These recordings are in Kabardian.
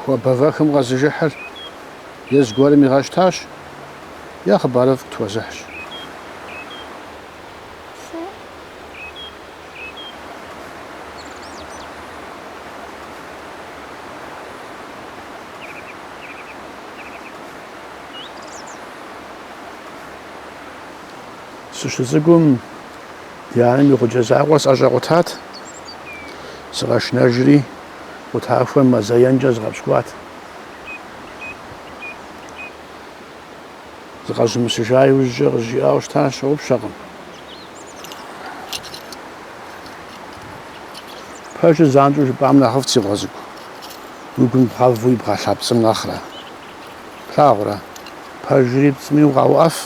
Хуабэвэхым къэзыжыхьыр е зыгуэрым игъэщтащ, е хъыбарыфӏ къытхуэзыхьщ. Сыщыцӏыкӏум ди анэм и гъуджэ закъуэр сӏэщӏэкъутат. Сыкъэшынэжри, къутахуэм мазэ енкӏэ згъэпщкӏуат. Зыкъэзумысыжа иужькӏэ къызжиӏауэ щытар сщыгъупщэкъым. Пэжыр занщӏэу жыпӏам нэхъыфӏт, си къуэ цӏыкӏу. Уи гум бгъэву ибгъэлъа пцӏым нэхърэ. Плъагъурэ, пэжри пцӏыми укъауӏэф,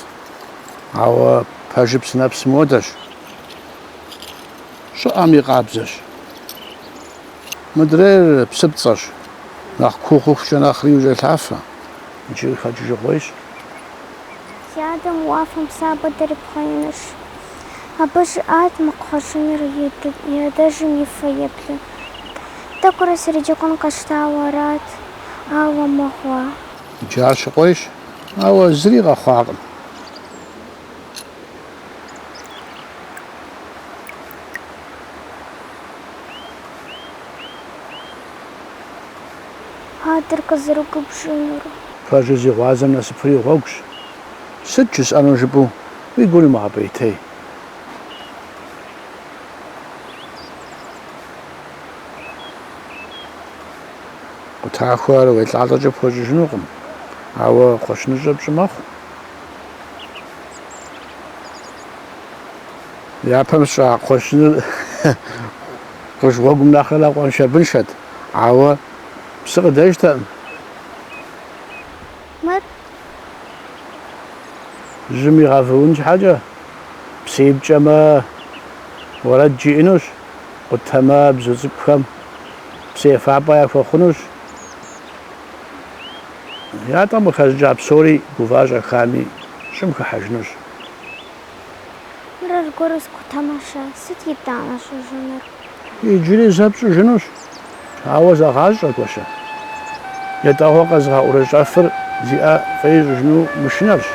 ауэ пэжыр псынэпсым хуэдэщ. Щӏыӏэми къабзэщ. Мыдрейр псыпцӏэщ, нэхъ куу хъухукӏэ нэхъри ущӏелъафэ, икӏи къыхэкӏыжыгъуейщ. Си адэм уафэм сабэ дрипхъеинущ. Абы жиӏат мы кхъуэщыныр и адэжьым и фэеплъу. Тӏэкӏурэ сриджэгун къэсщтауэ арат, ауэ мыгъуэ. Иджы ар щыкъуейщ, ауэ зыри къэхъуакъым. Адэр къызэрыгубжьынур. Пэжыр зи гъуазэм насыпыр и гъуэгущ. Сыт жысӏэнур жыпӏэу уи гур умыгъэпӏейтей. Къутахуэр уелӏалӏэкӏэ пхуэщӏыжынукъым, ауэ кхъуэщыныщӏэ пщӏы мэхъу. Япэм сщӏа кхъуэщыныр къурш гъуэгум нэхърэ нэхъ къуаншэбыншэт, ауэ псы къыдэжтэкъым. Мыр? Жьым игъэвуун щхьэкӏэ, псы ипкӏэмэ, уэрэд жиӏэнущ, къутэмэ, бзу цӏыкӏухэм псы ефапӏэ яхуэхъунущ. Ятӏэм къыхэщӏыкӏа псори гува-щӏэхами щӏым хыхьэжынущ. Мыр аргуэру скъутэмэ-щэ, сыт итӏанэ сщӏыжынур? Иджыри зэ пщӏыжынущ, ауэ зэгъащӏэ, Гуащэ. Ятӏэгъуэ къэзыгъэӏурыщӏэфыр зи ӏэ фӏей ищӏыжыну мышынэрщ.